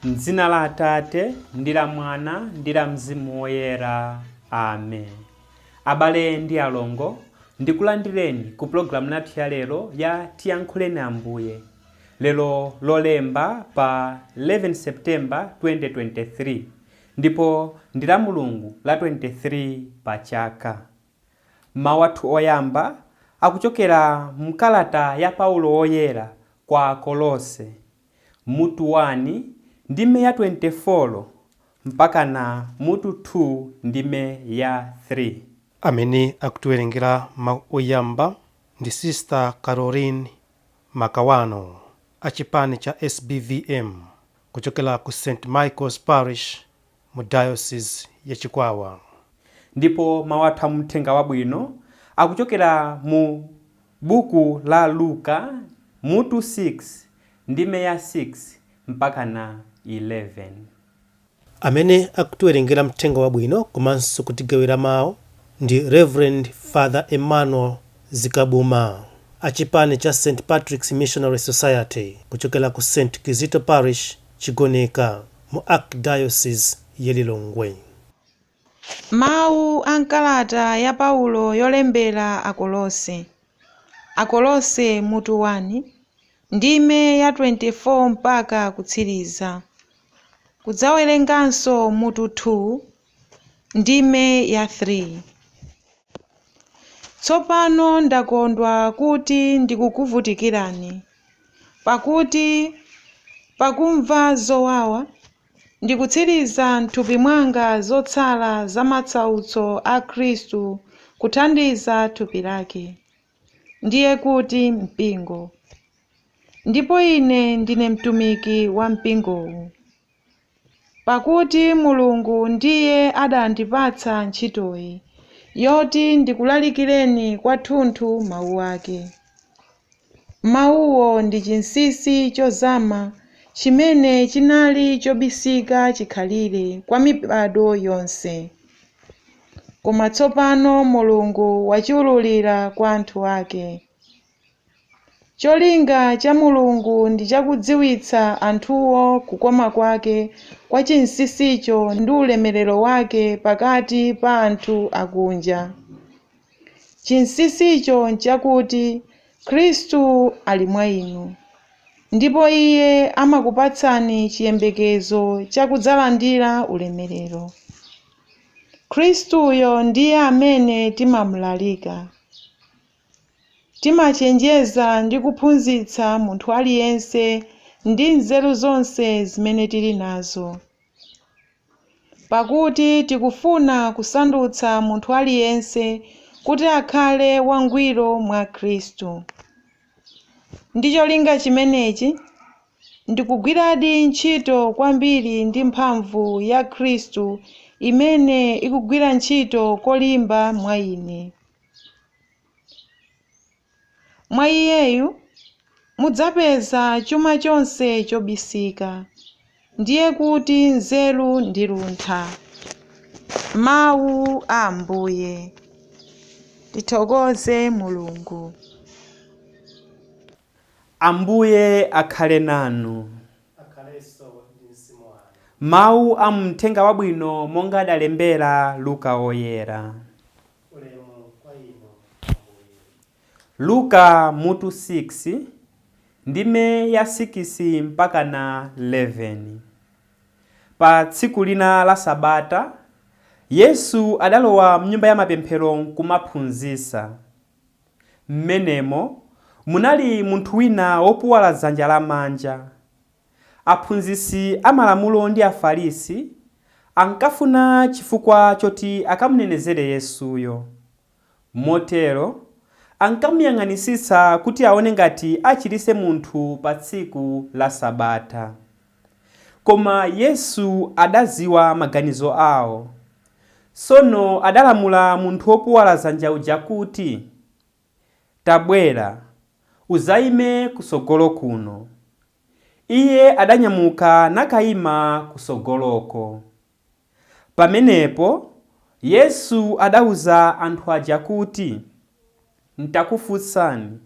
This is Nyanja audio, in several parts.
M'dzina la Atate, ndi la Mwana, ndi la Mzimu Woyera. Amen. Abale ndi alongo, ndikulandireni ku pulogalamu yathu ya lero ya Tiyankhuleni Ambuye. Lero Lolemba pa 11 September 2023 ndipo ndi Lamulungu la 23 pa chaka. Mawu athu oyamba akuchokera m'kalata ya Paulo Woyera kwa Akolose, mutu 1 ndime ya 24 mpakana mutu 2 ndime ya 3. Amene akutiwerengera mawu oyamba ndi Sister Caroline Makawano a chipani cha SBVM kuchokera ku St Michael's Parish mu Diocese ya Chikwawa. Ndipo mawu athu a Muthenga Wabwino akuchokera mu buku la Luka mutu 6 ndime ya 6 mpakana 11. Amene akutiwerengera Mthenga Wabwino komanso kutigawira mawu ndi Rev Father Emmanuel Zikabuma a chipani cha St Patrick's Missionary Society kuchokera ku St Kizito Parish, Chigoneka mu Archdiocese ya Lilongwe. Mawu a m'kalata ya Paulo yolembera Akolose. Akolose mutu 1, ndime ya 24 mpaka kutsiriza. Kudzawerenganso mutu 2, ndime ya 3. Tsopano ndakondwa kuti ndikukuvutikirani, pakuti pakumva zowawa, ndikutsiriza m'thupi mwanga zotsala za matsautso a Khristu kuthandiza thupi lake, ndiye kuti mpingo. Ndipo ine ndine mtumiki wa mpingowu. Pakuti Mulungu ndiye adandipatsa ntchitoyi, yoti ndikulalikireni kwathunthu mawu ake. Mawuwo ndi chinsinsi chozama chimene chinali chobisika chikhalire kwa mibadwo yonse. Koma tsopano Mulungu wachiululira kwa anthu ake. Cholinga cha Mulungu ndi chakudziwitsa anthuwo kukoma kwake kwa chinsinsicho ndi ulemerero wake pakati pa anthu akunja. Chinsinsicho nchakuti Khristu ali mwa inu, ndipo Iye amakupatsani chiyembekezo cha kudzalandira ulemerero. Khristuyo ndiye amene timamulalika. Timachenjeza ndi kuphunzitsa munthu aliyense ndi nzeru zonse zimene tili nazo. Pakuti tikufuna kusandutsa munthu aliyense kuti akhale wangwiro mwa Khristu. Ndi cholinga chimenechi, ndikugwiradi ntchito kwambiri ndi mphamvu ya Khristu imene ikugwira ntchito kolimba mwa ine. Mwa Iyeyu mudzapeza chuma chonse chobisika, ndiye kuti nzeru ndi luntha. Mawu a Ambuye. Tithokoze Mulungu. Ambuye akhale nanu. Mawu a Mthenga Wabwino monga adalembera Luka Woyera. Ulemu kwa Inu, Ambuye. Luka mutu 6 ndime ya 6 mpakana 11. Pa tsiku lina la Sabata, Yesu adalowa m'nyumba ya mapemphero nkumaphunzitsa. M'menemo munali munthu wina wopuwala dzanja lamanja. Aphunzitsi a Malamulo ndi Afarisi ankafuna chifukwa choti akamunenezere Yesuyo. Motero, ankamuyang'anitsitsa kuti aone ngati achiritse munthu pa tsiku la Sabata. Koma Yesu adadziwa maganizo ao. Tsono adalamula munthu wopuwala dzanja uja kuti, Tabwera, udzaime kutsogolo kuno. Iye adanyamuka nakaima kutsogoloko. Pamenepo Yesu adauza anthu aja kuti, Ntakufunsani,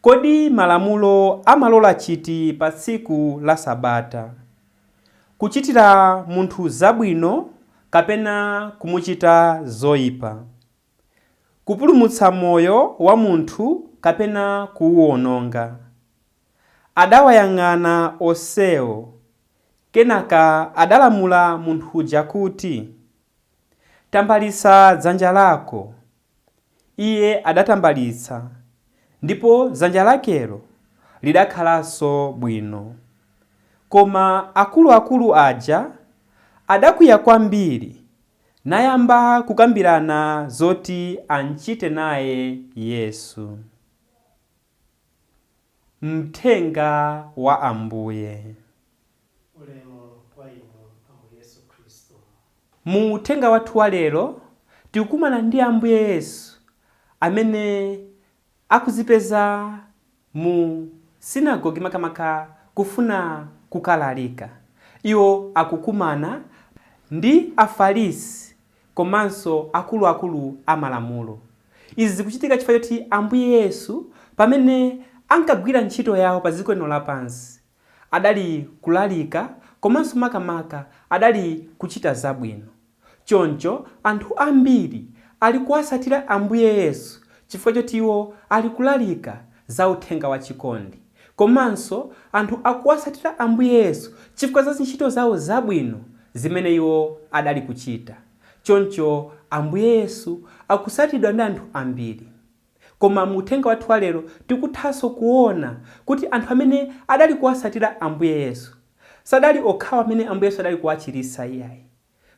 kodi Malamulo amalola chiti pa tsiku la Sabata? Kuchitira munthu zabwino kapena kumuchita zoyipa, kupulumutsa moyo wa munthu kapena kuwuwononga. Adawayang'ana onsewo, kenaka adalamula munthu uja kuti, Tambalitsa dzanja lako. Iye adatambalitsa, ndipo dzanja lakelo lidakhalanso bwino. Koma akuluakulu aja adakwiya kwambiri nayamba kukambirana zoti amchite naye Yesu. Mthenga wa Ambuye. Ulemu kwa inu Ambuye Yesu Khristu. Mu uthenga wathu wa lero tikukumana ndi Ambuye Yesu amene akuzipeza mu sinagogi makamaka kufuna kukalalika. Iwo akukumana ndi Afarisi komanso akuluakulu amalamulo. Izi zikuchitika chifukwa choti Ambuye Yesu pamene ankagwira ntchito yawo pa dziko lino lapansi adali kulalika komanso makamaka adali kuchita zabwino. Choncho anthu ambiri ali kuwasatira Ambuye Yesu chifukwa choti iwo ali kulalika za uthenga wa chikondi. Komanso anthu akuwasatira Ambuye Yesu chifukwa za zintchito zawo zabwino zimene iwo adali kuchita. Choncho Ambuye Yesu akusatidwa ndi anthu ambiri. Koma mu uthenga wathu wa lero tikuthanso kuona kuti anthu amene adali kuwasatira Ambuye Yesu sadali okhawo amene Ambuye Yesu adali kuwachiritsa iyayi.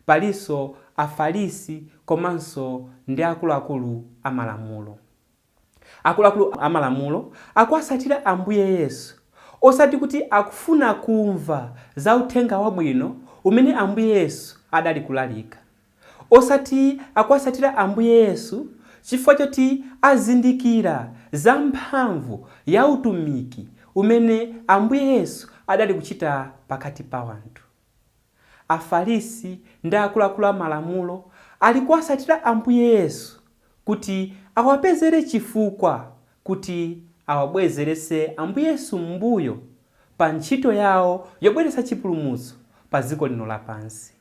Palinso Afarisi komanso ndi akuluakulu amalamulo. Akuluakulu amalamulo akuwasatira Ambuye Yesu osati kuti akufuna kumva za uthenga wabwino umene Ambuye Yesu adali kulalika. Osati akuwasatira Ambuye Yesu chifukwa choti azindikira za mphamvu ya utumiki umene Ambuye Yesu adali kuchita pakati pa wanthu. Afarisi ndi akuluakulu amalamulo ali kuwasatira Ambuye Yesu kuti awapezere chifukwa kuti awabwezeretse Ambuye Yesu m'mbuyo pa ntchito yawo yobweretsa chipulumutso pa dziko lino lapansi.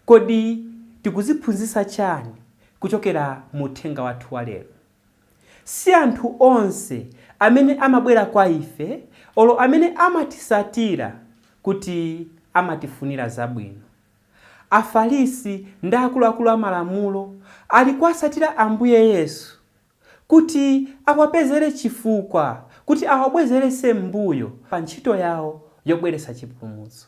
Kodi tikuziphunzitsa chani kuchokera mu uthenga wathu wa lero? Si anthu onse amene amabwera kwa ife olo amene amatisatira kuti amatifunira zabwino. Afarisi ndi akuluakulu amalamulo ali kuwasatira Ambuye Yesu kuti awapezere chifukwa kuti awabwezeretse m'mbuyo pa ntchito yawo yobweretsa chipulumutso.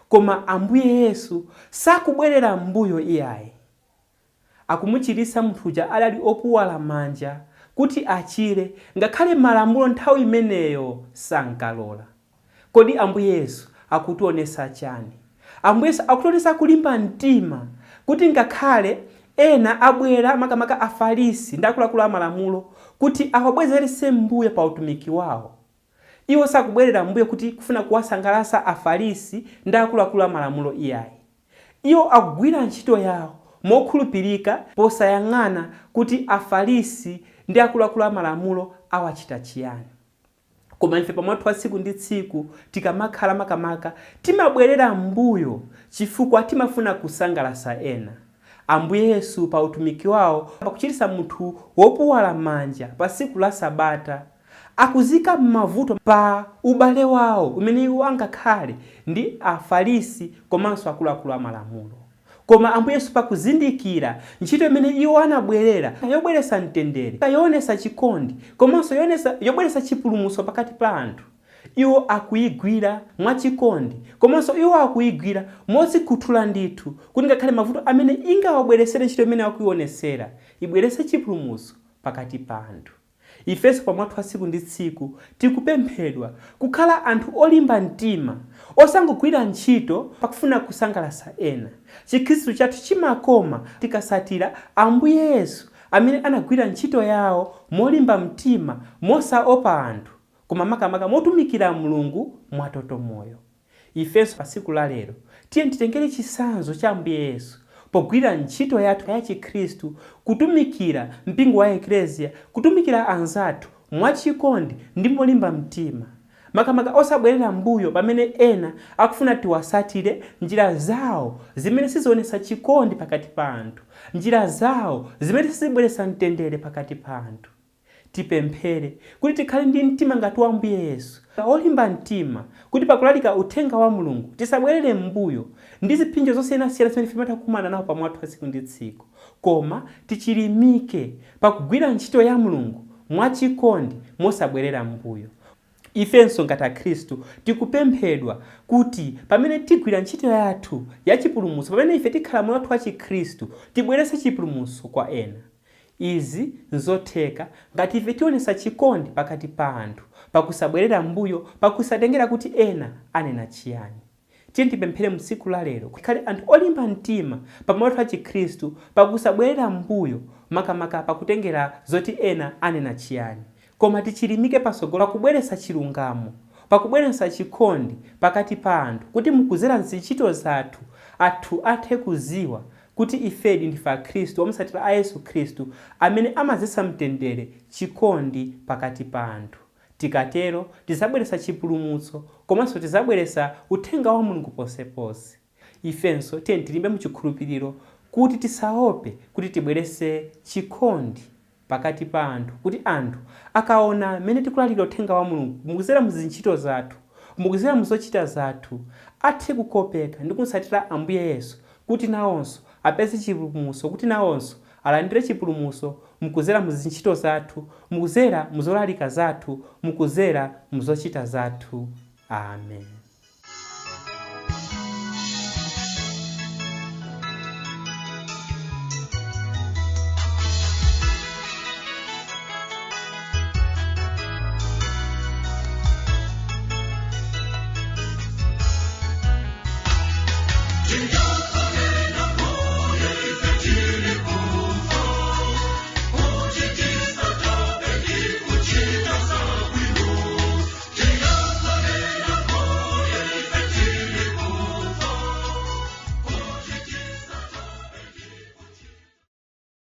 Koma Ambuye Yesu sakubwerera m'mbuyo iyayi. Akumuchiritsa munthu uja adali opuwala manja kuti achire ngakhale malamulo nthawi imeneyo sankalola. Kodi Ambuye Yesu akutionetsa chani? Ambuye Yesu akutionetsa kulimba mtima kuti ngakhale ena abwera makamaka Afarisi ndi akuluakulu amalamulo kuti awabwezeretse m'mbuyo pa utumiki wawo, iwo sakubwerera m'mbuyo kuti kufuna kuwasangalatsa Afarisi ndi akuluakulu amalamulo iyayi. Iwo akugwira ntchito yawo mokhulupirika posayang'ana kuti Afarisi ndi akuluakulu amalamulo awachita chiyani. Koma ife pamoyo wathu wa tsiku ndi tsiku tikamakhala makamaka timabwerera m'mbuyo chifukwa timafuna kusangalatsa ena. Ambuye Yesu pa utumiki wawo pakuchiritsa munthu wopuwala manja pa tsiku la Sabata akuzika m'mavuto pa ubale wawo umene iwo angakhale ndi Afarisi komanso akuluakulu amalamulo. Koma Ambuye Yesu pakuzindikira ntchito imene iwo anabwerera yobweretsa mtendere, yoonetsa chikondi komanso yobweretsa chipulumutso pakati pa anthu, iwo akuyigwira mwachikondi komanso iwo akuyigwira modzikhuthula ndithu kuti ngakhale mavuto amene ingawabweretsere ntchito imene akuyionetsera ibweretse chipulumutso pakati pa anthu. Ifenso pa moyo wathu wa tsiku ndi tsiku tikupemphedwa kukhala anthu olimba mtima, osangogwira ntchito pakufuna kusangalatsa ena. Chikhristu chathu chimakoma tikasatira Ambuye Yesu amene anagwira ntchito yawo molimba mtima, mosaopa anthu, koma makamaka motumikira Mulungu mwatoto moyo. Ifenso pa tsiku la lero tiyeni titengere chitsanzo cha Ambuye Yesu pogwira ntchito yathu ya Chikhristu, kutumikira mpingo wa Eklesia, kutumikira anzathu mwachikondi ndi molimba mtima. Makamaka osabwerera mbuyo pamene ena akufuna tiwasatire njira zawo zimene sizionetsa chikondi pakati pa anthu, njira zawo zimene sizibweretsa mtendere pakati pa anthu. Tipemphere kuti tikhale ndi mtima ngati wa Ambuye Yesu, olimba mtima kuti pakulalika uthenga wa Mulungu tisabwerere m'mbuyo ndi zipsinjo zosiyanasiyana zimene ife timakumana nawo pamoyo wathu wa tsiku ndi tsiku, koma tichilimike pakugwira ntchito ya Mulungu mwachikondi mosabwerera m'mbuyo. Ifenso ngati akhristu tikupemphedwa kuti pamene tigwira ntchito yathu ya chipulumutso, pamene ife tikhala moyo wathu wa chikhristu, tibweretse chipulumutso kwa ena. Izi nzotheka ngati ife tionetsa chikondi pakati pa anthu, pakusabwerera m'mbuyo, pakusatengera kuti ena anena chiyani. Tiye tipemphere mtsiku la lero tikhale anthu olimba mtima pamoyo wathu wa chikhristu, pakusabwerera m'mbuyo, makamaka pakutengera zoti ena anena chiyani, koma tichilimike patsogolo pakubweretsa chilungamo, pakubweretsa chikondi pakati pa anthu, kuti mukuzera ntchito zathu anthu athe kuziwa kuti ifedi ndife akhristu omutsatira a Yesu Khristu amene amadzetsa mtendere, chikondi pakati pa anthu. Tikatero tizabweretsa chipulumutso komanso tizabweretsa uthenga wa Mulungu ponseponse. Ifenso tiye tilimbe muchikhulupiriro kuti tisaope kuti tibweretse chikondi pakati pa anthu, kuti anthu akaona mmene tikulalikira uthenga wa Mulungu mukuzera mu zintchito zathu, mukuzera mu zochita zathu, athe kukopeka ndi kutsatira Ambuye Yesu, kuti nawonso apeze chipulumutso, kuti nawonso alandire chipulumutso mukuzera mu zintchito zathu, mukuzera mu zolalika zathu, mukuzera mu zochita zathu. Amen. To